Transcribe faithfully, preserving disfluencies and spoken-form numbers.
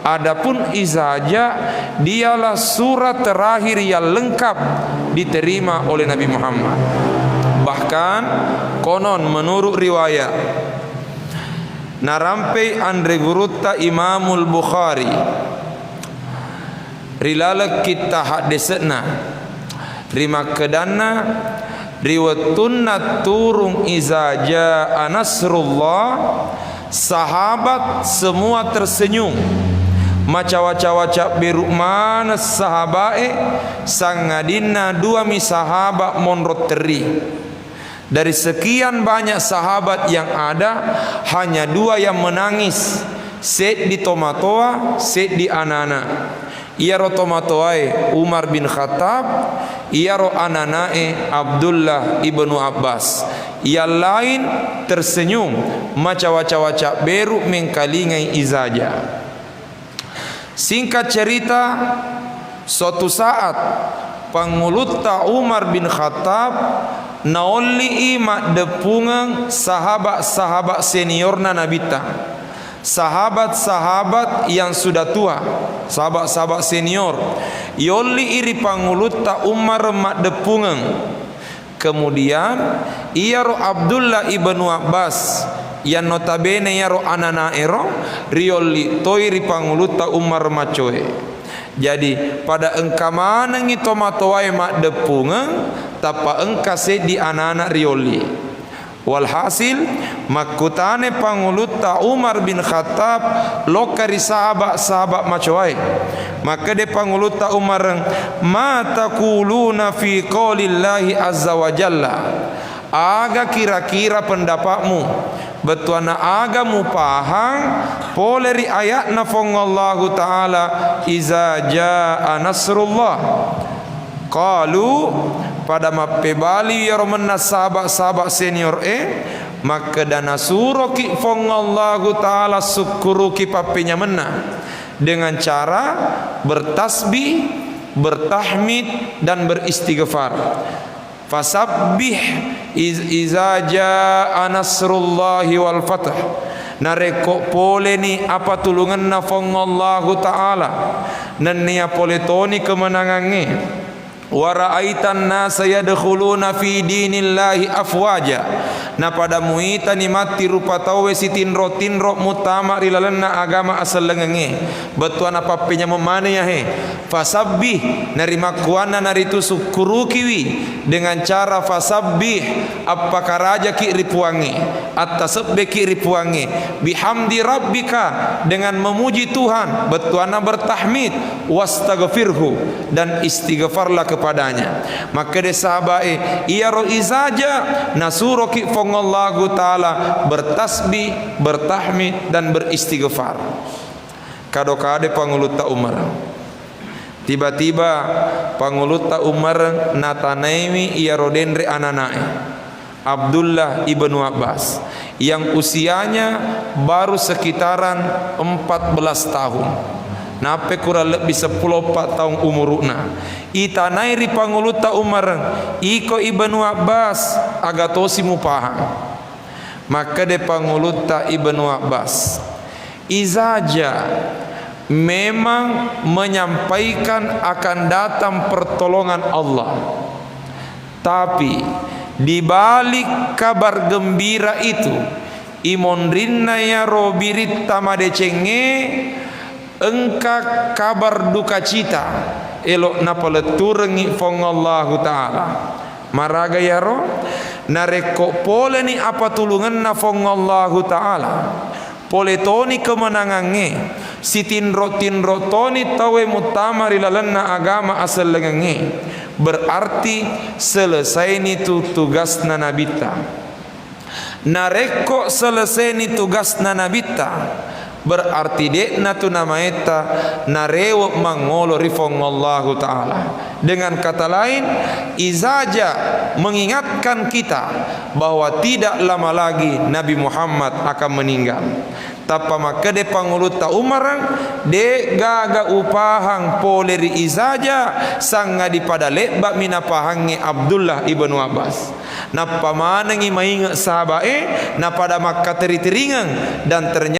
Adapun izaja, dialah surat terakhir yang lengkap diterima oleh Nabi Muhammad. Bahkan, konon menurut riwayat, narampei anre gurutta Imamul Bukhari ri laleng kitta haddese'na, rimakkedanna, ri wettunna turung iza jaa nasrullah, sahabat semua tersenyum. Macawa-cawa cabberu maneng sahaba'e, sangadinna duami sahabat monro terri. Dari sekian banyak sahabat yang ada, hanya dua yang menangis, seddi tomatoa, seddi anana. Iyaro tomatoae Umar bin Khattab, iyaro ananae Abdullah ibnu Abbas. Yang lain tersenyum, macawa-cawa cabberu mengkalingai izaja. Singkat cerita, suatu saat Pangulutta Umar bin Khattab naolli'i maddeppungeng sahabat-sahabat seniorna Nabitta. Sahabat-sahabat yang sudah tua, sahabat-sahabat senior, yolli'i ri Pangulutta Umar maddeppungeng. Kemudian, iyaro Abdullah ibnu Abbas, yang notabene iyaro ananaero, riolli toi ri Pangulutta Umar macoe. Jadi, pada engka manengngi tomatoae maddeppungeng, tappa engka seddi anana riolli. Walhasil, makkutane Pangulutta Umar bin Khattab lokka ri sahabat-sahabat macoae. Makkede Pangulutta Umar, "Ma taquluna fi qaulillahi azza wa jalla?" Aga kira-kira pendapatmu? Bettuanna aga mupahang pole ri ayatna Fuang Allahu Ta'ala, "Iza jaa nasrullah." Qalu, pada mappebali iyaro mennang sahabat-sahabat senior e, makkeda, "Nasuroki Fuang Allahu Ta'ala sukkuruki pappenyamenna dengan cara bertasbih, bertahmid, dan beristighfar." Fasabbih iz-, iza jaa nasrullahi wal fath. Narekko poleni apatulungenna Fuang Allahu Ta'ala, nennia pole toni kemenangangnge. Wa ra'aitan nasa yadkhuluna fi dinillahi afwaja. Napada muitani matti rupa tauwe sitinro-tinro muttama ri lalenna agama asellengengnge. Bettuanna pappenyameng maneng iyahe. Fasabbih, narimakkuannanaritu sukkurukiwi dengan cara fasabbih, appakarajaki ri Puangnge, attasebbeki ri Puangnge, bihamdi rabbika, dengan memuji Tuhan, bettuanna bertahmid, wastaghfirhu, dan istighfarlah kepadanya. Makkede sahabae, iyaro izaja nasuroki Fuang Allahu Ta'ala bertasbih, bertahmid, dan beristighfar. Kado-kade Pangulutta Umar. Tiba-tiba Pangulutta Umar natanaiwi iyaro denre ananae, Abdullah ibnu Abbas, yang usianya baru sekitaran empat belas tahun. Nappe kurang lebbi seppulo eppa taung umuru'na. Itanai ri Pangulutta Umar, "Iko Ibnu Abbas, aga tosi mupahang?" Makkede Pangulutta Ibnu Abbas, "Izaja memang menyampaikan akan datang pertolongan Allah. Tapi di balik kabar gembira itu, imonrinna iyaro biritta madecengnge, engka kabar duka cita elo napaletturengngi Fuang Allahu Ta'ala." Maraga iyaro? Narekko poleni apatulungenna Fuang Allahu Ta'ala, pole toni kemenangangnge, sitinro-tinro toni tauwe muttama ri lalenna agama asellengengnge, berarti selesaini tu tugasna Nabitta. Narekko selesaini tugasna Nabitta, berarti de'na tu namaetta narewe mangolo ri Fuang Allahu Ta'ala. Dengan kata lain, izaja mengingatkan kita bahwa tidak lama lagi Nabi Muhammad akan meninggal. Tappa makkede Pangulutta Umar, "De'gaga upahang pole ri izaja, sangadi pada lebba'mi napahangnge Abdullah ibnu Abbas." Nappa manengngi mainge sahabae, napada makkateri-teringeng, dan ternyata